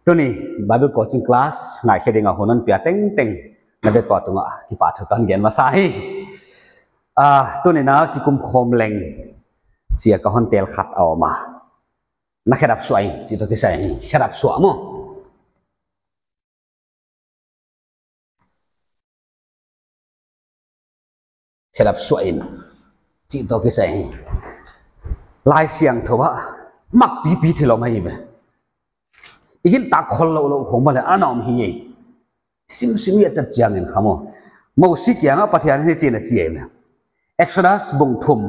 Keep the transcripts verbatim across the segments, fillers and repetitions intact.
Tuni Bible coaching class ngaikhe ding a hun hon pia tengteng na vek ua tungah kipahthu kon gen masa hi. Ah, tuni na kikum khawm leng chia ka hon tel khat a om a. Na khedap suah in, chih toh kisai hi, khedap suah maw. Khedap suah in, chih toh kisai hi. Laisiangthou ah, mak pipi thil om ahi ve. I gintak khol louh louh khong bang leh ana om hi e. Simsim i et chiangin kha maw. Mosi kiangah Pathian in hichi'n a chi e. Exodus bung thum.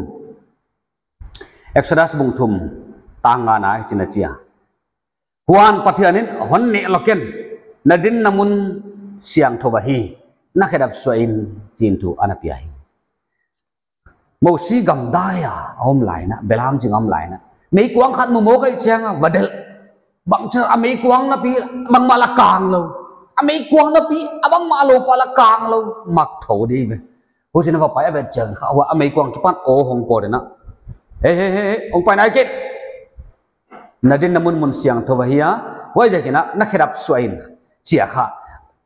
Exodus bung thum tang ngana hichi'n a chi a. Huan Pathian in hon neh lou ken, na dinna mun siangthou ahi, na khedap suah in chi'n thu ana pia hi. Mosi gamdai a om lai in a, belam ching a om lai in a. Meikuang khat mu mawk ahih chiang a va delh. Bangchi a meikuang napi bangmah lah kang lou. A meikuang napi a bangmah lou pa lah kang lou. Mak thou di ve. Huchi'n va pai a vet chiang kha, huai a meikuang kipan aw hong pawt in a. Hei, hei, hei, hei, hong pai nai kei. Na dinna mun mun siangthou ahi a, huaiziakin a, na khedap suah in chia kha.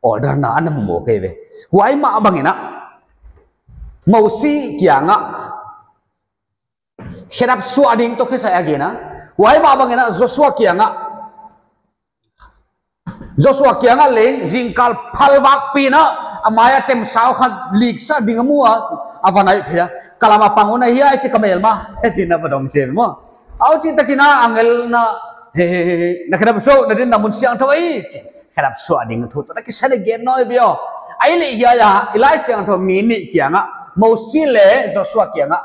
Order na ana mu mawk ahi ve. Huai mah bangin a, Mosi kiangah khedap suah ding toh kisai a gen a. Huai mah bangin a Joshua kiangah, Joshua kiangah leng zingkal phalvakpi in a, a mai a temsau khat liksa ding a mu a, a va naih phei a. Ka lam a pang un ahi a, ei ki ka melma, chi'n a va dong chi maw. Huchi takin a angel in a, hei, hei, hei, hei, na khedap suah, na dinna mun siangthou ahi, chi. Khedap suah ding thu toh kisai a gen nawn ahi ve aw. Ahihleh hiai a, i Laisiangthou mi nih kiangah, Mosi leh Joshua kiangah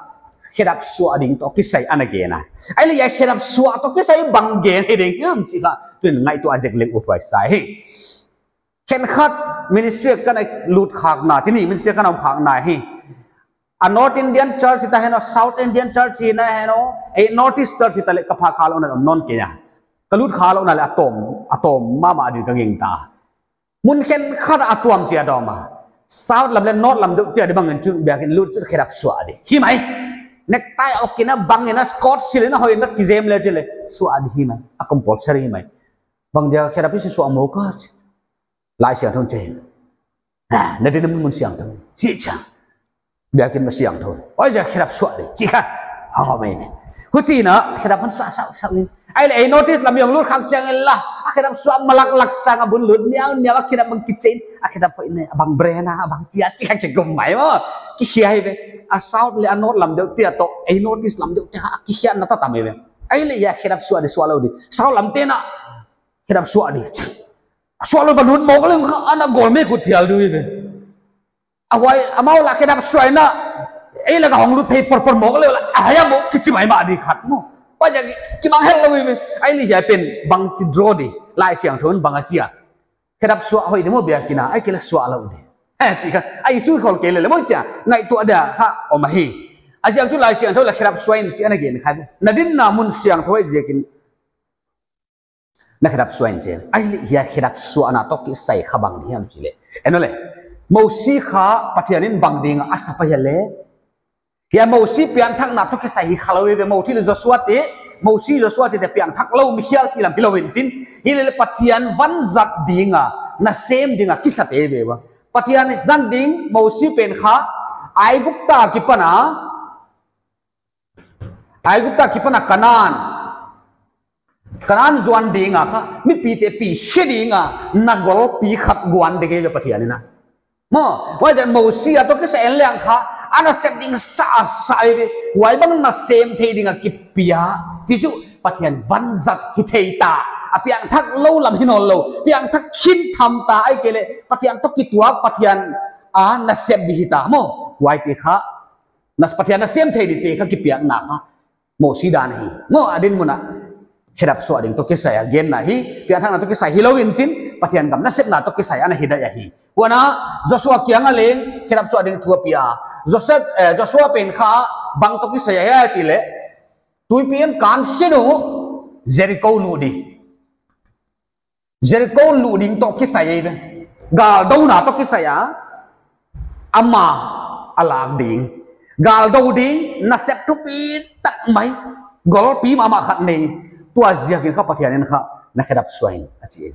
khedap suah ding toh kisai ana gen a. Ahihleh hiai khedap suah toh kisai bang gen hi ding hiam chih kha, tun ngaihtuah zek leng uthuai sa hi. Khenkhat ministry kana lut khakna, chih ni ministry kana om khakna hi. A North Indian church hita hen aw, South Indian church hita hen aw, ei North East church hita leh ka phak kha louhna om nawn kei a. Ka lut kha louhna leh a tawm, a tawm mahmah ding ka gingta. Mun khenkhat a tuam chia dawm a. South lam leh North lam deuh tia di bangin chu biakin lut chu khedap suah di. Hi mai. Necktie ok in a bang in a coat silh in a hoih in a kizem leh chi leh. Suah di hi mai. A compulsory hi mai. Bang dia khedap i suah mawk a chi. Laisiangthou in chi. Ah, na dinna mun mun siangthou. Chi chia. Biakin mah siangthou. Huaiziak khedap suah di. Chi kha. Hong om mai ni. Huchi'n a, khedap hon suah sau sau in. Ahihleh ei North East lam i hong lut khak chiangin lah. A khedap suah malak lak sang a bun lut. Niau niau a khedap bang kichi in. A khedap hoih in a bang brand a, a bang chia chi kha chi gum mai maw. Kikhia hi ve. A South leh a North lam deuh tia toh. Ei North East lam deuh tia kha. Kikhia na ta tam hi ve. Ahihleh hiai khedap suah di suah lou di. South lam te'n a. Khedap suah di. Suah lou va lut mawk leng kha ana gol mek ut phial di ve. A huai amau lah khedap suah in a. Ei lah ka hong lut phei por por mawk leh lah. A hiai a mawk kichi mai mah di khat maw. Huaiziak kibang het lou ve. Ahihleh hiai pen bangchi draw di. Laisiangthou in bang a chi a. Khedap suah hoih di maw biakin a. Ahihkeileh suah lou di. He chi kha. A issue khol kei lele maw chi a. Ngaihtuah dia kha om ahi. A ziak chu Laisiangthou lah khedap suah in chi ana gen kha. Na dinna mun siangthou ahihziakin. Na khedap suah in chi. Ahihleh hiai khedap suahna toh kisai kha bang di hiam chih leh. En aw leh. Mosi kha Pathian in bang ding a sap ahia leh. Hiai Mosi piangthakna toh kisai hi kha lou ve Mosi leh Joshua te. Mosi Joshua te te piangthak lou mi hial chi lam pi lou in chin. Hilele Pathian vanzat ding a, nasem ding a kisa te ve ua. Pathian zat ding Mosi pen kha Aigupta kipan a. Aigupta kipan a Kanan. Kanan zuan ding a kha, mipite pi se ding a, na golpi khat guan dek ahi ve Pathian in a. Maw, huaiziak Mosi a toh kisai en leng kha, a nasep ding sa sa ahi ve, huai bang nasem thei ding a kipia. Chih chu Pathian vanzat hi thei ta, a piangthak lou lam hi nawn lou, piangthak khin tham ta ahihkeileh, Pathian toh kituak, Pathian a nasep di hi ta maw, huaite kha, na Pathian nasem thei dite kha kipiakna kha Mosi dan hi. Maw a dinmun a khedap suah ding toh kisai a genna hi, piangthakna toh kisai hilou in chin, Pathian gam nasepna toh kisai ana hi dai ahi. Huan a Joshua kiang a leng khedap suah ding thu a pia. Joseph, eh, Joshua pen kha bang toh kisai ahia chih leh. Tuipi in kan khin uh Jericho lut di. Jericho lut ding toh kisai ahi ve. Galdouna toh kisai a. Amah a lak ding. Galdou ding, nasep thupi tak mai. Golpi mahmah khat nei. Tua ziakin kha Pathian in kha na khedap suah in a chi.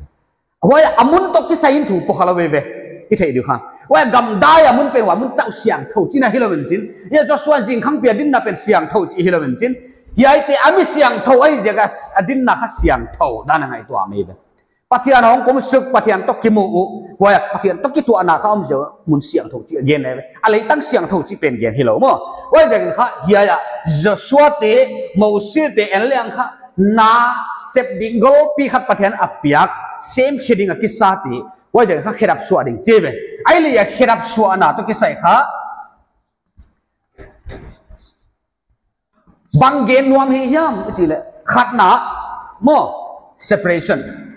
Huai a mun toh kisai in thu pawlkhat lou veve. I theih diu kha. Huai gamdai a mun pen huai mun chauh siangthou chihna hilou in chin. Huai Joshua zingkhangpi a dinna pen siangthou chih hilou in chin. Hiaite a mi siangthou ahih ziak a dinna kha siangthou dan a ngaihtuah mai ve. Pathian hong kum suk, Pathian toh kimu uh, huai Pathian toh kituahna kha om ziak a mun siangthou chih a gen ve. A leitang siangthou chih pen gen hilou maw. Huaiziakin kha hiai a Joshua te, Mosi te en leng kha na sep ding golpi khat Pathian a piak, semkhe ding a kisa te. Huaiziakin kha khedap suah ding chi ve. Ahihleh a khedap suahna toh kisai kha bang gen nuam hi hiam i chih leh, khatna maw, separation.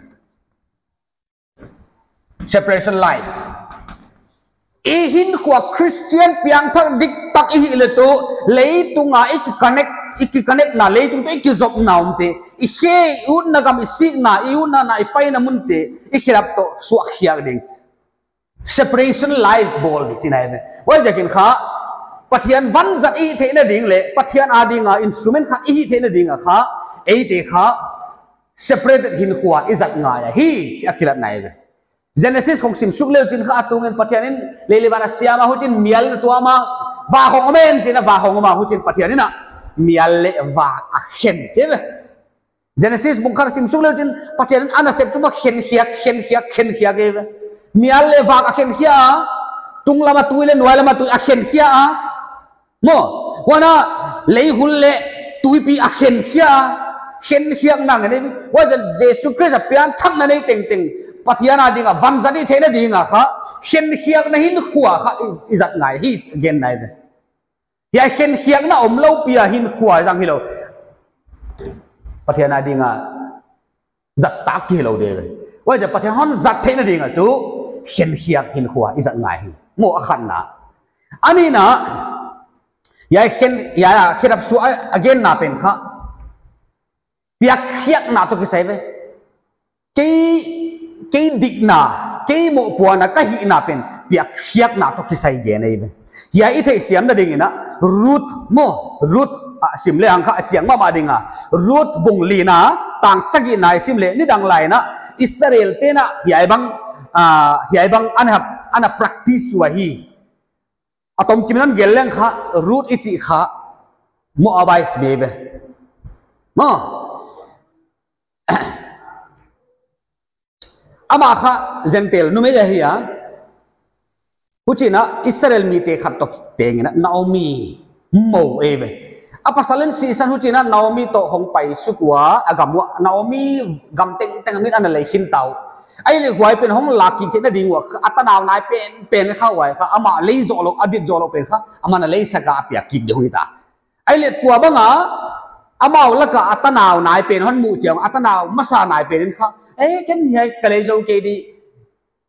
Separation life. I hinkhua Christian piangthak diktak i hih leh tuh, leitung a i ki connect, i ki connect na, leitung toh i kizopna omte, i khe, i utna gam, i sikna, i utna na, i paina munte i khedap toh suah khiak ding. Separation life bawl ding chihna ahi ve. Huaiziakin kha Pathian vanzat i hih theihna ding leh Pathian ading a instrument khat i hih theihna ding a kha, eite kha separated hinkhua i zat ngai ahi chih a kilatna ahi ve. Genesis khong sim suk leu chin kha, a tungin Pathian in lei leh van a siam a, huchiin mial na tuam a, vak hong om hen chi in a vak hong om a, huchiin Pathian in a mial leh vak a khen chi ve. Genesis bung khat sim suk leu chin, Pathian in a nasep chu mah khenkhiak, khenkhiak, khenkhiak ahi ve. Mial leh vak a khenkhia a, tunglam a tui leh nuailam a tui a khenkhia a. Maw, huan a lei hul leh tuipi a khenkhia a, khenkhiak nang ahi ve. Huaiziakin Jesu Khrist a pianthakna nei tengteng, Pathian ading a vanzat i theihna ding a kha, khenkhiakna hinkhua kha i, i zat ngai hi, genna ahi ve. Hiai khenkhiakna omlou pi a hinkhua zang hilou, Pathian ading a zat tak ki hilou ding ve. Huaiziakin Pathian hon zat theihna ding a tuh khenkhiak hinkhua i zat ngai hi. Maw, a khatna. A nihna, hiai khen, hiai a khedap suah a, a genna pen kha piakkhiakna toh kisai ve. Kei, kei dikna, kei mohpuakna ka hihna pen piakkhiakna toh kisai gen ahi ve. Hiai i theihsiamna dingin a Ruth maw, Ruth a sim lehang kha a chiang mahmah ding a. Ruth bung lina, tang sagihna i sim leh, nidang lai in a Israel te'n a hiai bang, ah, hiai bang ana, ana practice uh ahi. A tomkim in a gen leng kha Ruth i chih kha Moabite mi ve. Maw. Amah kha Gentile numei ahi a. Huchiin a Israel mite khat toh tengin a Naomi mou ahi ve. A pasal in sihsan huchiin a Naomi toh hong pai suk ua, a gam uah, Naomi gam tengteng a min ana lei khin ta uh. Ahihleh huai pen hong lak kik theihna ding ua, a tanau nai penpen kha huai kha, amah lei zoh lou, a dit zoh lou pen kha, aman a lei sak a, a piak kik ding hong hi ta. Ahihleh tua bang a, amau lak a a tanau nai pen hon muh chiang, a tanau masa nai pen in kha, eh, ken hiai ka lei zou kei di,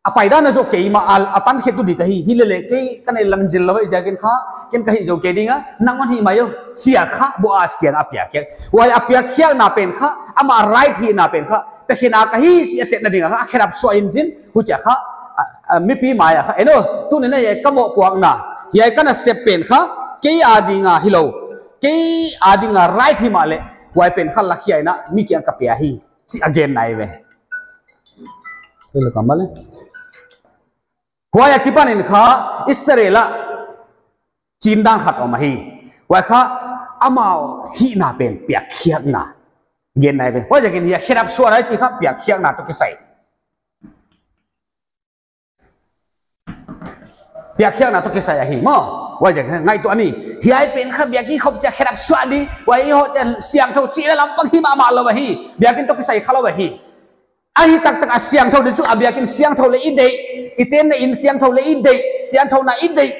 a paidan a zoh kei mah a, a tan khe tu di ka hi, hilele kei ka nei lang zil lou ahih ziakin kha, ken ka hih zou kei ding a, nang hon hih mai o, chi a kha Boaz kiang a piakkhiak. Huai a piakkhiakna pen kha, amah right hihna pen kha, ka khen a ka hi chih a chetna ding a kha, a khedap suah in chin, huchia kha, a, a, mipi mai a kha, en o, tuni'n a hiai ka mohpuakna, hiai ka nasep pen kha, kei ading a hilou, kei ading a right himahleh, huai pen kha lakhia in a, mi kiang ka pia hi, chih a genna ahi ve. Kei leh ka mahleh. Huai akipan in kha Israel ah chin dan khat om ahi. Huai kha amau hihna pen piakkhiakna genna ahi ve. Huaiziakin hiai khedap suahna i chih kha piakkhiakna toh kisai. Piakkhiakna toh kisai ahi maw. Huaiziakin ngaihtuah ni. Hiai pen kha biakin khop chia khedap suah di. Huai i hoh chia siangthou chihna lampang hi mahmah lou ahi. Biakin toh kisai kha lou ahi. Ahi taktak a siangthou di chu a biakin siangthou leh i deih, i tenna inn siangthou leh i deih, siangthouna i deih.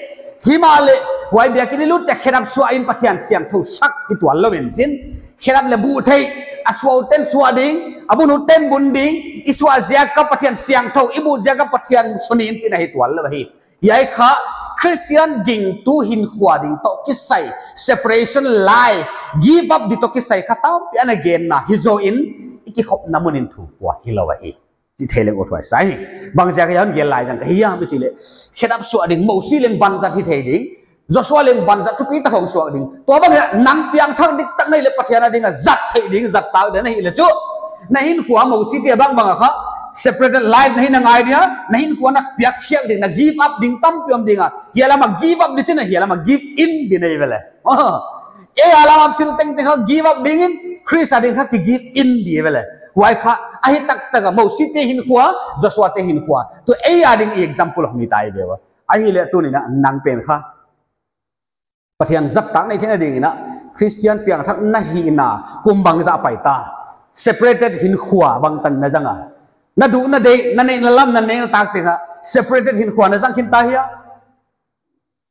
Himahleh, huai biakin i lut chia khedap suah in Pathian siangthou sak hi tuan lou in chin. Khedap leh buh theih, a suah uh ten suah ding, a bun uh ten bun ding, i suah ziak a Pathian siangthou, i buh ziak a Pathian suni in chin ahi tuan lou ahi. Hiai kha Christian gingtu hinkhua ding toh kisai, separation life, give up di toh kisai kha tampi ana genna hi zaw in, i kikhopna mun in thu pua hilou ahi. Chih thei leng uthuai sa hi. Bangziak a hon gen lai zang ka hiam i chih leh, khedap suah ding, Mosi leng vanzat hi thei ding, Joshua leng vanzat thupitak hong suak ding. Tua bang a nang piangthak diktak na hih leh Pathian a ding a zat theih ding, zat tak ding na hih leh chu, na hinkhua Mosi te bangbang a kha separated life na hi na ngai dia, na hinkhua na piak khiak ding, na give up ding tampi om ding a. Hiai lam a give up di chin a, hiai lam a give in di na hi ve leh. Ei a lam a thil tengteng kha give up ding in, Khrist a ding kha ki give in di ve leh. Huai kha a hi taktak a Mosi te hinkhua, Joshua te hinkhua. Tu ei a ding i example hong hi ta hi ve ua. Ahihleh tuni'n a nang pen kha Pathian zat tak na hih theihna ding in a, Christian piangthak na hihna kum bangzah pai ta. Separated hinkhua bangtan na zang a. Na duh na deih, na neih na lam, na nek na tak teng a separated hinkhua na zang khin ta hia.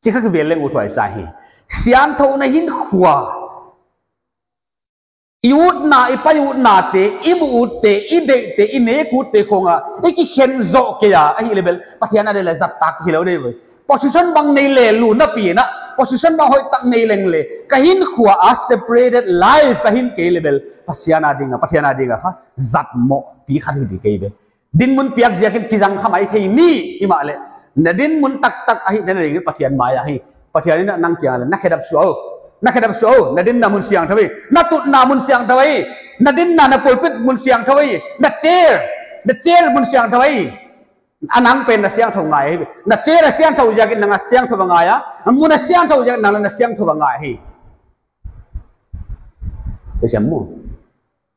Chih kha kivel leng uthuai sa hi. Siangthou na hinkhua. I utna, i pai utna te, i mu ut te, i deih te, i nek ut te khong a i kikhen zoh kei a, ahihleh bel Pathian a ding leh zat tak hilou ding ve. Position bang nei leh lu na pi na, position bang hoihtak nei leng leh, ka hinkhua a separated life ka hin kei leh bel, Pathian a ding a, Pathian a ding a kha zat mohpi khat hi di kei ve. Dinmun piak ziakin kizang kha maithei ni, himahleh na dinmun taktak a hihna ding in Pathian mai a hi. Pathian in a nang kiang a leh na khedap suah o. Na khedap suah o. Na dinna mun siangthou hi. Na tutna mun siangthou hi. Na dinna, na pulpit mun siangthou hi. Na chair, na chair mun siangthou hi. A nang pen na siangthou ngai hi. Na chair a siangthou ziakin nang a siangthou va ngai a. A mun a siangthou ziakin nang leng na siangthou va ngai hi.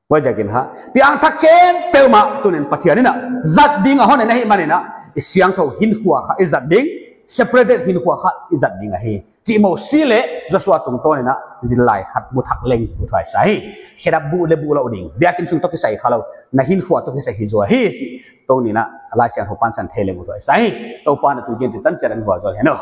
Huaiziakin kha piangthak khempeuh mah tuni'n Pathian in a zat ding a hon in ahihman in a, i siangthou hinkhua kha i zat ding, separated hinkhua kha i zat ding ahi. Chih Mosi leh Joshua tungtawn in a zillai khat mu thak leng uthuai sa hi. Khedap buh leh buh lou ding, biakin sung toh kisai khalou, na hinkhua toh kisai hi zaw hi chih tuni'n a Laisiangthou pansan thei leng uthuai sa hi. Toupa'n a tugente tan chiat in vualzawl hen aw.